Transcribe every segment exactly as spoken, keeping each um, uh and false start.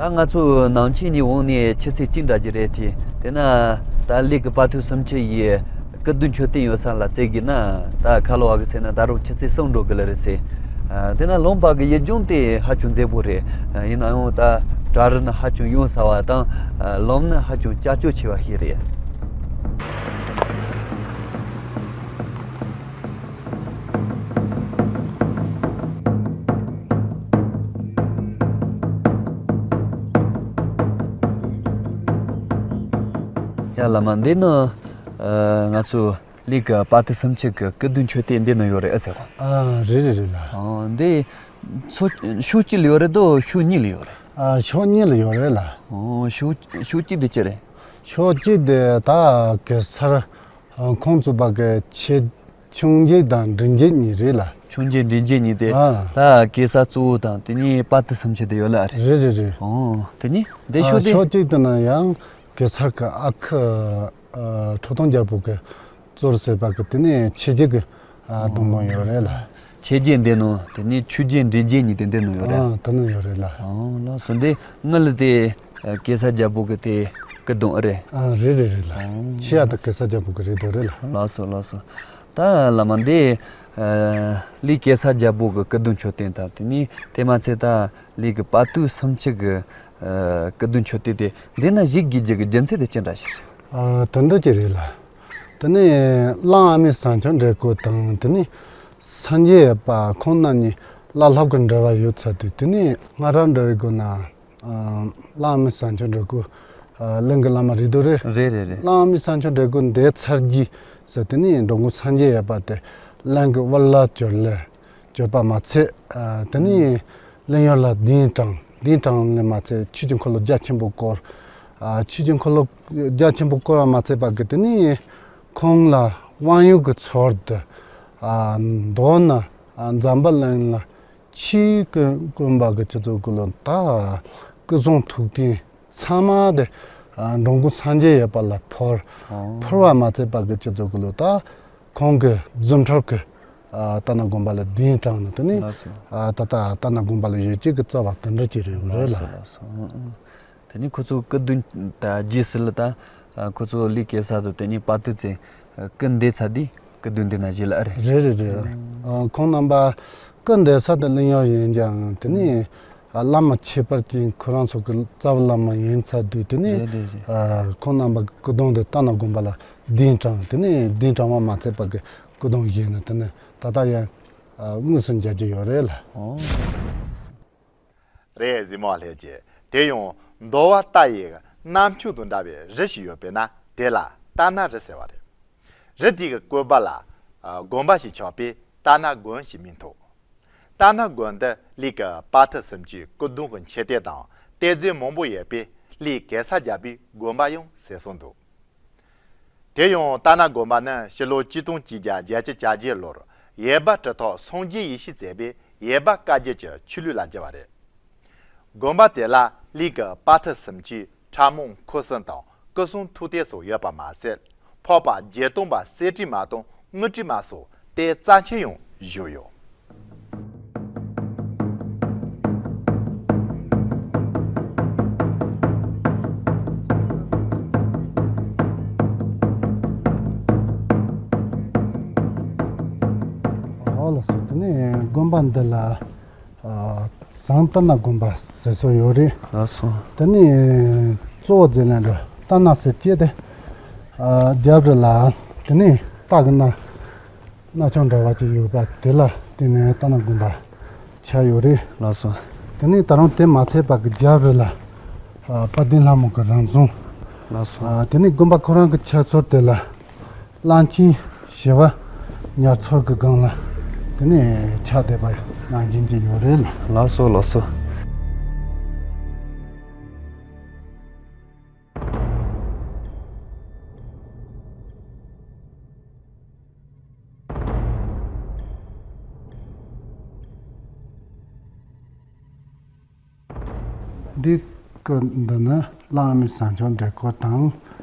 ད་ང་ཚོ་ནང་ཆེན་ནས་འོང་ནས་ཆུ་ཚོད་གཅིག་འདྲ་ཅིག་རེད་དེ། དེ་ན་ད་གླིང་གི་དཔའ་ཐུལ་སུམ་ཅུ་ཡི་སྐུ་གདུང་མཆོད་རྟེན་ཡོད་ས་ལ་བཙལ་གི་ན། ད་ཁ་ལོ་བ་གི་ཟེར་ན་ད་རུང་ཆུ་ཚོད་གསུམ་འགྲོ་གི་ལ་རེད་ཟེར། ཨ། དེ་ན་ལུང་པ་གི་ཡུལ་ལྗོངས་དེ་ཧ་ཅང་མཛེས་པོ་རེད། ཨ། ཡིན་ན་ཡང་ད་བྲག་རི་ནི་ཧ་ཅང་ཡངས་ས་བ་དང་། ཨ། ལམ་ནི་ཧ་ཅང་ཀྱག་ཀྱོག་ཆེ་བ་ཞིག་རེད། ཡ་ལ་མ་འདི་ནི། ཨ། ང་ཚོ་གླིང་གི་དཔའ་ཐུལ་སུམ་ཅུ་གི་སྐུ་གདུང་མཆོད་རྟེན་འདི་ནི་ཡོད་རེད་ཨ་ཟེར་གོ། ཨ། རེད་རེད་རེད་ལ། ཨ། འདི་ཕྱོགས་ཕྱོགས་གཅིག་ལ་ཡོད་རེད་དོ། ཕྱོགས་གཉིས་ལ་ཡོད་རེད། ཨ། ཕྱོགས་གཉིས་ལ་ཡོད་རེད་ལ། ཨོ། ཕྱོགས་ཕྱོགས་གཅིག་དེ་ཅི་རེད། ཕྱོགས་གཅིག་དེ་ད་གེ་སར་ཁོང་བཙུགས་པ་གི་ཆེ། ཆུང་རྒྱལ་དང་འབྲིང་རྒྱལ་གཉིས་རེད་ལ། ཆུང་རྒྱལ་འབྲིང་རྒྱལ་གཉིས་དེ། ཨ། ད་གེ་སར་གཙོ་བོ་དང་དེ་ནས་དཔའ་ཐུལ་སུམ་ཅུ་དེ་ཡོད་ལ་རེད། རེད་རེད་རེད། ཨོ། དེ་ནས་འདི་ཨ། ཕྱོགས་དེ། ཕྱོགས་གཅིག་དེ་ན་ཡང་གེ་སར་གི་ཨ་ཁུ། ཨ། ཁྲོ་ཐུང་རྒྱལ་པོ་གི་གཙོར་བྱས་པ་གི་དེ་ནས་ཆོས་རྒྱལ་གི། ཨ། གདུང་མོ་ཡོད་རེད་ལ། ཆོས་རྒྱལ་འདི་ནང་དེ་ནས་ཆུང་རྒྱལ་འབྲིང་རྒྱལ་གཉིས་དེ་འདི་ནང་ཡོད་རེད། ཨ། དེ་ནང་ཡོད་རེད་ལ། ཨོ། ལགས་སོ། འདི་དངུལ་དེ་གེ་སར་རྒྱལ་པོ་གི་དེ་སྐུ་གདུང་ཨེ་རེད། ཨ། རེད་རེད་རེད་ལ། ཨོ། ཆེ་ཡ་ད་གེ་སར་རྒྱལ་པོ་གི་རེད་དོ་རེད་ལ། ལགས་སོ་ལགས་སོ། ད་བླ་མ་འདི། ཨ། གླིང་གེ་སར་རྒྱལ་པོ་གི་སྐུ་གདུང་མཆོད་རྟེན་དང་དེ་ནས་དེ་མ་ཚད་ད་གླིང་གི་དཔའ་ཐུལ་སུམ་ཅུ་གི། ཨ། སྐུ་གདུང་མཆོད་རྟེན་དེ་འདི་ན་བཞུགས་དགོས་རྒྱུ་གི་རྒྱུ་མཚན་དེ་ཅི་འདྲ་ཞིག་རེད། ཨ། དེ་འདྲ་ཅིག་རེད་ལ། དེ་ནས་གླང་ཨ་མའི་ཟངས་ཆུ་འབྲས་བུ་དང་དེ་ནས་སངས་རྒྱས་ཡབ་ཁོང་རྣམ་གཉིས་བླ་སློབ་ཀྱི་འབྲེལ་བ་ཡོད་ཚར་དུས་དེ་ནས་སྔ་རབས་འདྲ་བའི་སྒོ་ན། ཨ། གླང་ཨ་མའི་ཟངས་ཆུ་འབྲས་བུ། ཨ། གླིང་གི་བླ་མ་རེད་དོ་རེད། རེད་རེད་རེད། གླང་ཨ་མའི་ཟངས་ཆུ་འབྲས་བུ་འདི་ཚར་རྗེས་སུ་དེ་ནས་འགྲོ་མགོན་སངས་རྒྱས་ཡབ་དེ་གླིང་གི་དབུ་བླ་གྱུར་ལ། གྱུར་པ་མ་ཚད། ཨ། དེ་ནས་གླིང་ཡུལ་ལ་གདན་དྲངས། གདན་དྲངས་ལ་མ་ཚད་ཆོས་ཀྱི་འཁོར་ལོ་རྒྱ་ཆེན་པོ་བསྐོར། ཨ། ཆོས་ཀྱི་འཁོར་ལོ་རྒྱ་ཆེན་པོ་བསྐོར་བ་མ་ཚད་པ་གི་དེ་ནས་ཁོང་ལ་དབང་ཡོད་ཀྱི་ཚུལ་དུ། ཨ། མདོར་ན། ཨ། འཛམ་བུ་གླིང་ལ་ཆོས་ཀྱི་དགོན་པ་གི་སྤྱི་ཚོགས་ཀྱི་ལོ་ད་སྐུ་གསུང་ཐུགས་རྟེན་ཚང་མ་དེ། ཨ། འགྲོ་མགོན་སངས་རྒྱས་ཡབ་ལ་ཕུལ། ཨོ། ཕུལ་བ་མ་ཚད་པ་གི་སྤྱི་ཚོགས་ཀྱི་ལོ་ད་ཁོང་གི་རྫུ་འཕྲུལ་གྱི། ཨ། ལྟ་ན་དགོན་པ་ལ་གདན་དྲངས་ནས་དེ་ནས། ལགས་སོ། ཨ། ད་ལྟ་ལྟ་ན་དགོན་པ་ལ་ཡོད་ཅིག་གི་རྩ་བ་དེ་འདྲ་ཅིག་རེད་རེད་ལ། ལགས་སོ་ལགས་སོ། ཨང་ཨང་། དེ་ནས་ཁོ་ཚོ་སྐུ་མདུན་ད་རྗེས་སུ་ལ་ད། ཨ། ཁོ་ཚོ་གླིང་གེ་སར་དུ་དེ་ནས་དཔའ་ཐུལ་བཙན་སྐུ་འདས་ཚར་དུས་སྐུ་མདུན་འདི་ན་བཞུགས་ལ་ཨ་རེད། རེད་རེད་རེད། ཨ། ཁོང་རྣམ་པ་སྐུ་འདས་ས་དེ་གླིང་ཡུལ་ཡིན་ཀྱང་དེ་ནས། ཨ། བླ་མ་ཁྱད་པར་ཅན་ཁོ་རང་ཚོ་གི་རྩ་བའི་བླ་མ་ཡིན་ཚར་དུས་དེ་ནས། རེད་རེད་རེད། ཨ། ཁོང་རྣམ་པ་གི་སྐུ་གདུང་དེ་ལྟ་ན་དགོན་པ་ལ་གདན་དྲངས། དེ་ནས་གདན་དྲངས་པ་མ་ཚད་པ་གི་སྐུ་གདུང་བཞེངས་ནས་དེ་ནས་ད་ལྟ་ཡང་། ཨ། དངོས་སུ་མཇལ་རྒྱུ་ཡོད་རེད་ལ། ཨོ། རེད། གཟིགས་མོ་ལྷན་རྒྱས། དེ་ཡང་མདོ་བ་ལྟ་ཡི་གནམ་ཆུང་དང་འདྲ་བའི་རི་ཞིག་ཡོད་པས་ན་དེ་ལ་ལྟ་ན་རི་ཟེར་བ་རེད། རི་དེ་གི་བཀོད་པ་ལ། ཨ། དགོན་པ་ཞིག་ཆགས་པས་ལྟ་ན་དགོན་ཞེས་མིང་ཐོགས། ལྟ་ན་དགོན་འདི་གླིང་གི་དཔའ་ཐུལ་སུམ་ཅུའི་སྐུ་གདུང་གི་མཆོད་རྟེན་དང་གཏེར་རྫས་མང་པོ་ཡོད་པས་གླིང་གེ་སར་རྒྱལ་པོའི་དགོན་པ་ཡང་ཟེར་སྲོལ་འདུག། དེ་ཡང་ལྟ་ན་དགོན་པ་ནི་ཕྱི་ལོ་ཆིག་སྟོང་གཅིག་བརྒྱ་བརྒྱད་ཅུ་གྱ་བརྒྱད་ལོར་ཡེར་པ་གྲུབ་ཐོབ་སངས་རྒྱས་ཡེ་ཤེས་མཛད་པའི་ཡེར་པ་བཀའ་བརྒྱུད་ཀྱི་ཆོས་ལུགས་ལ་བསྒྱུར་བ་རེད། དགོན་པ་དེ་ལ་གླིང་གི་དཔའ་ཐུལ་སུམ་ཅུའི་ཁྲ་མོ་འཁོར་གསུམ་དང་སྐུ་གསུང་ཐུགས་རྟེན་སོགས་ཡོད་པ་མ་ཟད། འཕགས་པ་བརྒྱད་སྟོང་པ་གསེར་བྲིས་མ་དང་དངུལ་བྲིས་མ་སོགས་རྟེན་རྩ་ཆེན་ཡང་བཞུགས་ཡོད། ཨོ་ལགས་སོ། དེ་ནས་དགོན་པ་འདི་ལ། ཨ། ཟངས་ལྟ་ན་དགོན་པ་ཟེར་སྲོལ་ཡོད་རེད། ལགས་སོ། དེ་ནས་གཙོ་བོ་ཟེར་ན་འགྲོ་ལྟ་ན་ཟེར་སྐད་དེ། ཨ། རྒྱབ་རི་ལ། དེ་ནས་རྟ་གི་སྣ། སྣ་ཆུང་འདྲ་བ་ཅིག་ཡོད་པ་དེ་ལ་བརྟེན་ནས་ལྟ་ན་དགོན་པ་ཆགས་ཡོད་རེད། ལགས་སོ། དེ་ནས་ད་རུང་དེ་མ་ཚད་པ་གི་རྒྱབ་རི་ལ། ཨ། དཔལ་ལྡན་ལྷ་མོ་གི་རང་བྱུང་། ལགས་སོ། ཨ། དེ་ནས་དགོན་པ་ཁོ་རང་གི་ཆ་ཚོར་དེ་ལ། གླང་ཆེན་ཞི་བ་ཉ་ཚོར་གྱི་སྒང་ལ་དེ་ནས་ཆགས་བསྡད་པ་ནང་བཞིན་གྱི་ཡོད་རེད་ལ། ལགས་སོ་ལགས་སོ། འདི་གི་འདི་ནི་གླང་ཨ་མའི་ཟངས་ཆུ་འབྲས་སྐོར་དང་།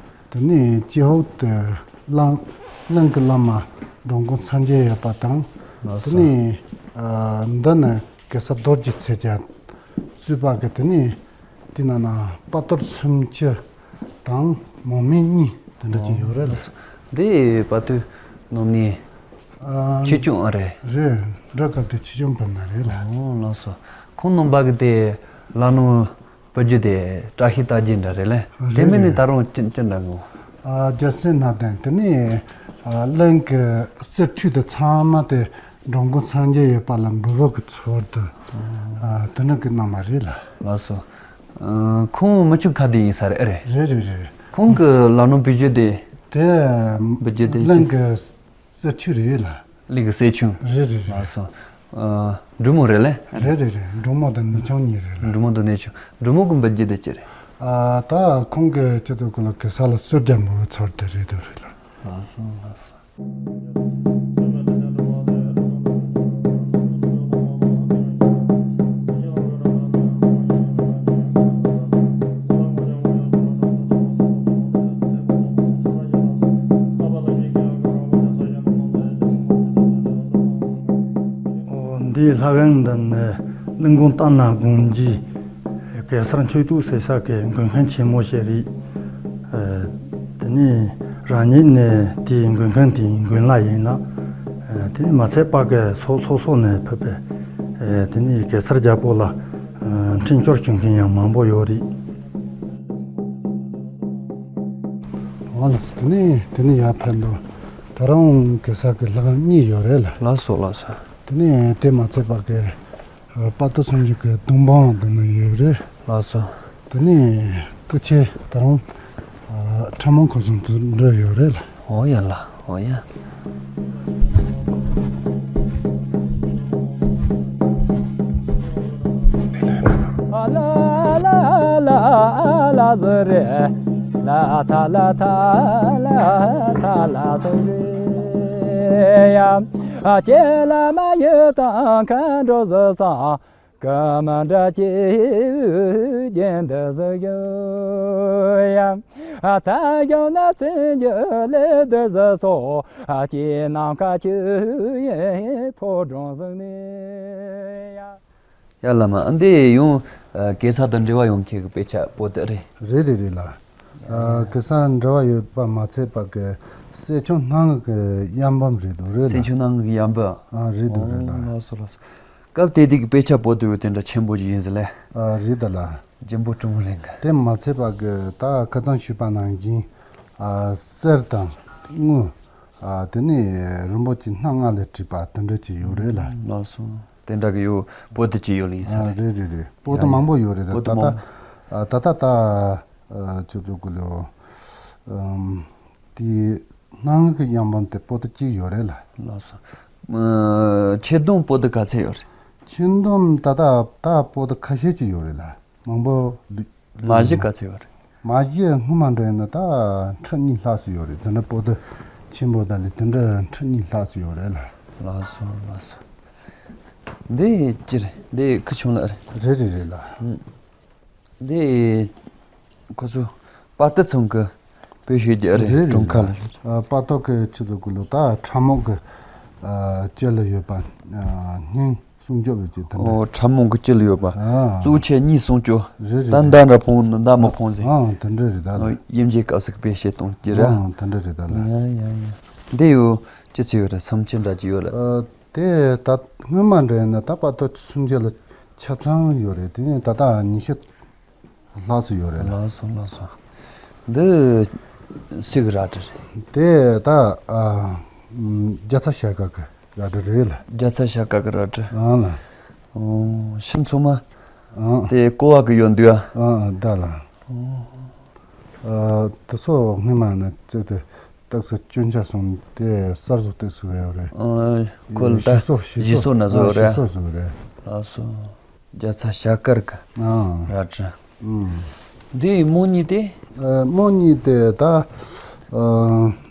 དེ་ནས་ཅི་ཧོག་ཏུ་གླང་གླིང་གི་བླ་མ་འགྲོ་མགོན་སངས་རྒྱས་ཡོད་པ་དང་། ལགས་སོ། དེ་ནས་ཨ་འདི་ནི་གེ་སར་རྡོ་རྗེ་ཚེ་རྒྱལ་གཙོས་པ་གི་དེ་ནས་ དེ་ནང་ན་དཔའ་རྟུལ་སུམ་ཅུ་དང་མོ་མི་གཉིས་དེ་འདྲ་ཅིག་ཡོད་རེད་ལ། འདི་དཔའ་རྟུལ་རྣམ་གཉིས་ཨ་ཆོས་སྐྱོང་ཨ་རེད། རེད། འདྲ་སྐབས་དེ་ཆོས་སྐྱོང་བུ་མོ་རེད་ལ། ཨོ་ལགས་སོ། ཁོང་རྣམ་པ་གི་དེ་ལ་ནོ་བུ་རྒྱུད་དེ་བཀྲ་ཤིས་རྟགས་བརྒྱད་འདྲ་རེད་ལ། རེད། དེ་མིན་ནི་རེད། ད་རུང་ཅི་ཅི་འདྲ་ངོ་། ཨ་རྒྱལ་སྲས་སྣ་ལྡན་དེ་ནི་ཨ་གླིང་གི་གསེར་ཁྲུས་དེ་ཚང་མ་དེ་འགྲོ་མགོན་སངས་རྒྱས་ཡོད་པ་ལ་འབུལ་བ་གི་ཚུལ་དུ་ཨ་དེ་འདྲ་གི་གནང་བ་རེད་ལ། ལགས་སོ། ཨ་ཁོང་མི་ཆུང་ཁ་བདེ་ཡིན་ས་རེད། ཨེ་རེད། རེད་རེད་རེད། ཁོང་གི་ལ་ནོ་བུ་རྒྱུད་དེ། དེ་བུ་རྒྱུད་དེ་གླིང་གི་གསེར་ཁྲུས་རེད་ལ། གླིང་གི་གསེར་ཁྲུས། རེད་རེད་རེད། ལགས་སོ། ཨ་འབྲུག་མོ་རེད་ལེ། རེད་རེད་རེད། འབྲུག་མོ་དང་ནུ་ཆུང་གཉིས་རེད་ལ། འབྲུག་མོ་དང་ནུ་ཆུང་། འབྲུག་མོ་གི་བུ་རྒྱུད་དེ་ཅི་རེད། ཨ་ད་ཁོང་གི་ཅི་ཐུབ་ཀུ་ལ་གེ་སར་ལ་གསོལ་རྒྱག་མོ་ཚོར་དེ་རེད་དེ་རེད་ལ། ལགས་སོ་ལགས་སོ། འདིའི་ལྷ་ཁང་འདི་ནི་གླིང་གོང་སྟག་སྣ་དགོན་གྱི་གེ་སར་མཆོད་གཏོར་ཟེར་ས་གི་མགོན་ཁང་ཆེན་མོ་ཞིག་རེད། ཨ་དེ་ནས་རང་ཉིད་ནི་དེའི་མགོན་ཁང་དེའི་མགོན་བླ་ཡིན་ལ། ཨ་དེ་ནས་མ་ཚད་པ་གི་ཕྱོགས་སོ་སོ་ནས་ཕེབས་པའི་ཨ་དེ་ནས་གེ་སར་རྒྱལ་པོ་ལ་ཨ་འཕྲིན་བཅོལ་བྱེད་མཁན་ཡང་མང་པོ་ཡོད་རེད། འོ་ལགས་སོ། དེ་ནས་དེ་ནས་ཡར་ཕེབས་འདུག་ད་རུང་གེ་སར་གི་ལྷ་ཁང་གཉིས་ཡོད་རེད་ལ། ལགས་སོ་ལགས་སོ། དེ་ནས་དེ་མ་ཚད་པ་གི་དཔའ་རྟུལ་སུམ་ཅུ་གི་གདུང་འབངས་འདི་ན་ཡོད་རེད། ལགས་སོ། དེ་ནས་སྐུ་ཆེ་ད་རུང་ཁྲ་མོང་ཁོ་ཚོ་འདི་འདྲ་ཡོད་རེད་ལ། འོ་ཡ་ལ་འོ་ཡ། ཡ་བླ་མ་འདི་ཡང་གེ་སར་དང་འབྲེལ་བ་ཡོང་མཁན་གྱི་དཔེ་ཆ་པོ་ཏི་རེད། རེད་རེད་རེད་ལ། ཨ་གེ་སར་འབྲེལ་བ་ཡོད་པ་མ་ཚད་པ་གི་སྲས་ཆུང་སྣང་ངུ་གི་གཡང་འབུམ་རེད་འདུག་རེད་ལ། སྲས་ཆུང་སྣང་ངུ་གི་གཡང་འབུམ། ཨ་རེད་འདུག་རེད་ལ། ཨོ་ལགས་སོ་ལགས་སོ། སྐབས་དེ་དུས་ཀྱི་དཔེ་ཆ་པོ་ཏི་བོ་དེ་འདྲ་ཆེན་པོ་ཞིག་ཡིན་ཟེར་ལེ། ཨ་རེད་ད་ལ། ལྗིད་པོ་དྲང་མོ་རེད་གི། དེ་མ་ཚད་པ་གི་ད་ཁ་སང་ཞུས་པ་ནང་བཞིན་ཨ་གསེར་དང་དངུལ། ཨ་དེ་ནས་རིན་པོ་ཆེ་སྣ་ལྔ་ལས་གྲུབ་པ་དེ་འདྲ་ཅིག་ཡོད་རེད་ལ། ལགས་སོ། དེ་འདྲ་གི་ཡོད། པོ་ཏི་ཅིག་ཡོད་ལ་ཡིན་ས་ཨ་རེད། རེད་རེད་རེད། པོ་ཏི་ཡ་མང་པོ་ཡོད་རེད། པོ་ཏི་ད་མང་ད་ཨ་ད་ད་ད་ཨ་ཅོ་ཅོ་གུ་ལོ་ཨམ་དེ་སྣང་ངུ་གི་གཡང་འབུམ་དེ་པོ་ཏི་གཅིག་ཡོད་རེད་ལ། ལགས་སོ། ཨ་ཆེ་བསྡོམས་པོ་ཏི་ག་ཚད་ཡོད་རེད། ཆེ་བསྡོམས་ད་ད་ད་པོ་ཏི་ཁ་ཤས་ཅིག་ཡོད་རེད་ལ། མང་པོ་ལུས། མ་གཞི་ག་ཚད་ཡོད་རེད། མ་གཞི་སྔོན་མ་འདྲ་ཡིན་ན་ད་ཁྲི་གཉིས་ལྷག་ཙམ་ཡོད་རེད། དེ་འདྲ་པོ་ཏི་ཆེན་པོ་དང་ལས་དེ་འདྲ་ཁྲི་གཉིས་ལྷག་ཙམ་ཡོད་རེད་ལ། ལགས་སོ་ལགས་སོ། འདི་ཅི་རེད། འདི་ཁུ་ཆུང་ལགས་རེད། རེད་རེད་རེད་ལ། འདི་ཁོ་ཚོ་དཔའ་རྟུལ་ཚང་གི་བོད་ཤེས་རྒྱ་རེད། རེད་རེད་དྲུང་ཁ་ལ། ཨ་དཔའ་རྟུལ་གི་ཆེད་དུ་ཀུ་ལུ་ད་ཁྲ་མོག་གི་ཨ་སྤྱི་ལ་ཡོད་པ་ཨ་སྙིང་སྲུང་སྐྱོབ་ཡོད་ཅེས་དེ་འདྲ། ཨོ་ཁྲ་མོག་གི་སྤྱི་ལ་ཡོད་པ། ཨ་གཙོ་ཆེ་གཉིས་སྲུང་སྐྱོབ། རེད་རེད་ད་རེད། མདའ་འདྲ་འཕངས་ན་མདའ་མ་འཕངས་ཟེར། ཨ་དེ་འདྲ་རེད་ད་ལ། ཨོ་དབྱིན་ཇིའི་སྐབས་སུ་བེད་སྤྱད་གཏོང་གི་རེད། ཨ་དེ་འདྲ་རེད་ད་ལ། ཡ་ཡ་ཡ། འདི་ཡོད་ཅི་ཚོད་ཡོད་རེད། སུམ་ཅུ་འདྲ་ཅིག་ཡོད་ལ། ཨ་དེ་ད་སྔོན་མ་འདྲ་ཡིན་ན་ད་དཔའ་རྟུལ་སུམ་ཅུ་ལ་ཆ་ཚང་ཡོད་རེད། དེ་ནས་ད་ལྟ་ཉི་ཤུ་ལྷག་ཙམ་ཡོད་རེད་ལ། ལགས་སོ་ལགས་སོ། འདི་སུ་གི་རལ་གྲི་རེད། དེ་ད་ཨ་ཨམ་རྒྱ་ཚ་ཞལ་དཀར་གི་རལ་གྲི་རེད་ལ། རྒྱ་ཚ་ཞལ་དཀར་གི་རལ་གྲི། ཨང་ལ། ཨོ་ཤིང་ཚོ་མ། ཨང་། དེ་ཀོ་བ་གི་ཡོད་འདུག་ཨ། ཨང་ཨང་ད་ལ། ཨོ། ཨ་དེ་ཚོ་སྔོན་མ་ནས་བཙལ་ཏེ་སྟག་ས་སྐྱོན་ཆ་སོང་དེ་གསར་བཟོ་སྟེགས་སུ་བས་རེད། ཨོ་ཁོ་ལ་ད་ཞིག་གསོ་ཞིག་ཞིག་གསོ་གསོ་ན་བཟོ་ཨ་རེད། ཞིག་གསོ་བཟོ་རེད། ལགས་སོ། རྒྱ་ཚ་ཞལ་དཀར་གི་ཨང་རལ་གྲི། ཨང་། འདི་མོ་གཉིས་དེ། ཨ་མོ་གཉིས་དེ་ད་ཨ་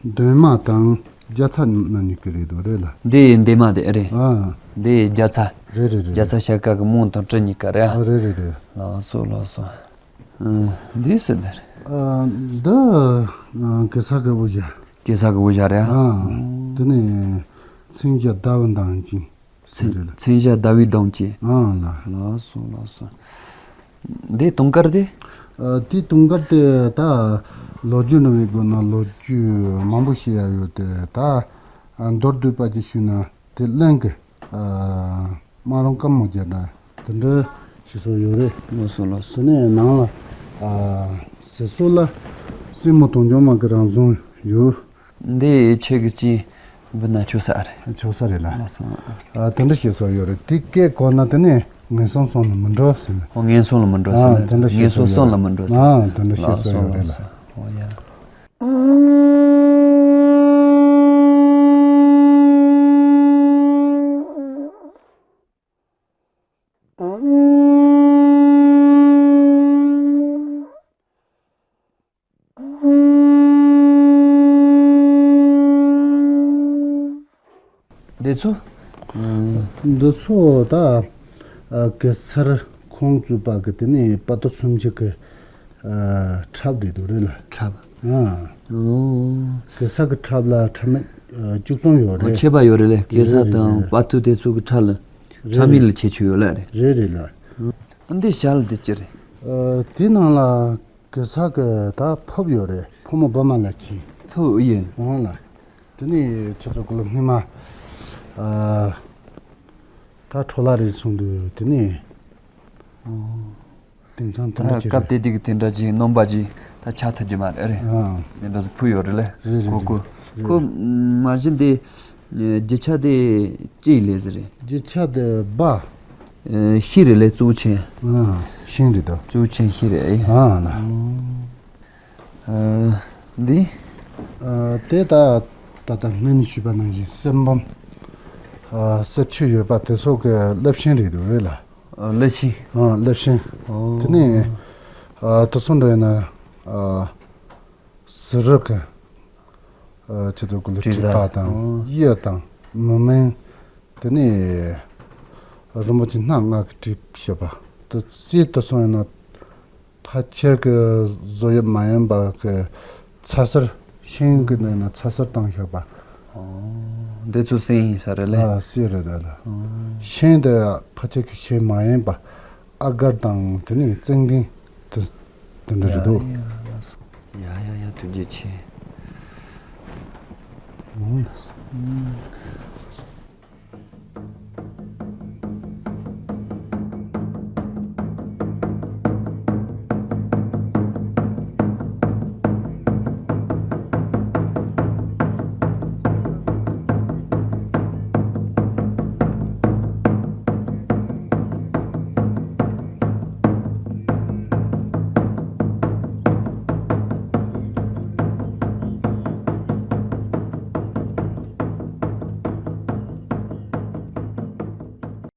འདན་མ་དང་རྒྱ་ཚ་རྣམ་གཉིས་ཀྱི་རེད་འདུག་རེད་ལ། འདི་འདན་མ་དེ་རེད། ཨ་འདི་རྒྱ་ཚ། རེད་རེད་རེད། རྒྱ་ཚ་ཞལ་དཀར་གི་མོ་དང་གྲི་གཉིས་ཀ་རེད། ཨ་རེད་རེད་རེད། ལགས་སོ་ལགས་སོ། ཨ་འདི་སུ་དེ་རེད། ཨ་འདི་ཨ་གེ་སར་གི་དབུ་ཞྭ། གེ་སར་གི་དབུ་ཞྭ་རེད། ཨ་དེ་ནས་མཚོན་ཆ་ཟླ་བ་མདངས་ཅན། མཚོན་མཚོན་ཆ་ཟླ་བའི་མདངས་ཅན། ཨང་ལ། ལགས་སོ་ལགས་སོ། འདི་དུང་དཀར་དེ། ཨ། དེ་དུང་དཀར་དེ་ད་ལོ་རྒྱུས་འདྲ་བའི་སྒོ་ནས་ལོ་རྒྱུས་མང་པོ་བཤད་ཡ་ཡོད་དེ། ད་མདོར་བསྡུས་པ་ཅིག་ཞུས་ན་དེ་གླིང་གི། ཨ། སྨག་རུམ་དཀར་མོ་རྒྱལ་འདྲ་དེ་འདྲ་ཞིག་བཟོ་ཡོད་རེད། ལགས་སོ་ལགས་སོ། དེ་ནས་ནང་ལ། ཨ། ཟེར་སྲོལ་ལ་སྲིན་མོ་དུང་སྐྱོང་མ་གི་རང་བྱུང་ཡོད། འདི་ཁྱེད་ཀྱིས་ཅིག་འབུལ་ན་ཆོག་ས་རེད། ཆོག་ས་རེད་ལ། ལགས་སོ། ཨ། དེ་འདྲ་ཞིག་བཟོ་ཡོད་རེད། དེ་སྐད་གོ་ན་དེ་ནས་ངན་སོང་གསུམ་ལ་མི་འགྲོ་ཟེར་ནས། ཨོ། ངན་སོང་ལ་མི་འགྲོ་ཟེར་ཨ་ནས། དེ་འདྲ་ཞིག་ངན་སོང་བཟོ་ཡོད་གསུམ་ལ་རེད། མི་འགྲོ་ཟེར། ཨ། དེ་འདྲ་ཞིག་ལགས་བཟོ་སོ་ཡོད་རེད་ལགས་ལ། སོ། ཨོ་ཡ། འདི་ཚོ། འདི་ཚོ་ད། ཨ། གེ་སར་ཁོང་བཙུགས་པ་གི་དེ་ནས་དཔའ་རྟུལ་སུམ་ཅུ་གི། ཨ། ཁྲབ་རེད་འདུག་རེད་ལ། ཁྲབ། ཨ། ཨོ། གེ་སར་གི་ཁྲབ་ལ་ཁྲབ་མིག། ཨ། བཅུ་གསུམ་ཡོད་རེད། ཁྱད་པར་ཡོད་རེད་ལེ། གེ་རེད་སར་རེད་དང་རེད། དཔའ་རྟུལ་དེ་ཚོ་གི་ཁྲབ་ལ། རེད་ཁྲབ་མིག་རེད། ལ་ཁྱད་ཆོས་ཡོད་ལེ་རེད། རེད་རེད་ལ། ཨ། འདི་ཞལ་འདི་ཅི་རེད། ཨ། དེ་ནང་ལ་གེ་སར་གི་ད་ཕོར་ཡོད་རེད། ཕོ་མོ་བུ་མོ་ལ་གྱོན། ཕོར་ཡིན། འོང་ལ། དེ་ནས་ཁྱེད་ཚོ་གི་ལ་སྔོན་མ། ཨ། ད་འཕྲོ་བརླག་རེད་གསུངས་འདུག་དེ་ནས། ཨོ། དེང་སང་དེ་འདྲ་ད་ཅིག་སྐབས་རེད། དེ་དུས་ཀྱི་དེ་འདྲ་ཅིག་སྣོན་པ་ཅིག་ད་ཆགས་ཐུབ་ཀྱི་མ་རེད། ཨ་རེད། ཨ། དེ་འདྲ་ཟིག་ཕུལ་ཡོད་རེད་ལེ། རེད་རེད་ཁོ་ཁོ་རེད། ཁོ་རེད། མ་གཞི་འདི་རྒྱུ་ཆ་དེ་ཅི་ཡི་ལས་ཟིག་རེད། རྒྱུ་ཆ་དེ་སྦ། ཨེ། ཤེལ་རེད་ལེ། གཙོ་ཆེན། ཨ། ཤེལ་རེད་དོ། གཙོ་ཆེན་ཤེལ་རེད། ཨེ། ཨ་ལ། ཨོ། ཨ། འདི། ཨ། དེ་ད་ད་ལྟ་སྔོན་ནས་ཞུས་པ་ནང་བཞིན་གསེར་འབུམ། ཨ། གསེར་ཆོས་ཡོད་པ་དེ་ཚོ་གི་ལེབ་ཤིང་རེད་འདུག་རེད་ལ། ཨ། ལེབ་ཤིང་། ཨ། ལེབ་ཤིང་། ཨོ། དེ་ནས། ཨ། དེ་ཚོ་འདྲ་ཡིན་ན། ཨ། གསེར་རི་གི། ཨ། ཆེད་དུ་གུ་ལུ་བྲིས་པ་དང་། ཨོ། གཡུ་དང་མི་མིན། དེ་ནས་རིན་པོ་ཆེ་སྣ་ལྔ་གིས་བྲིས་བཞག་པ། དེ་རྩིས་དེ་ཚོ་ཡིན་ན། ཕལ་ཆེར་གྱི་བཟོ་དབྱིབས་མ་ཡིན་པ་གི་ཚ་གསེར། ཤིང་གི་ནང་ན་ཚ་གསེར་བཏང་བཞག་པ། ཨོ། འདི་ཚོ་གསེར་ཡིན་ས་རེད་ལེ། ཨ། གསེར་རེད་ད་ལ། ཨོ། ཤིང་དེ་ཕལ་ཆེར་གྱི་ཤིང་མ་ཡིན་པ། ཨ་གར་དང་དེ་ནས་ཙིང་ཀིན་དེ་དེ་འདྲ་རེད་འདུག་ཡ་ཡ་ཡ། ཐུགས་རྗེ་ཆེ། ཨོ།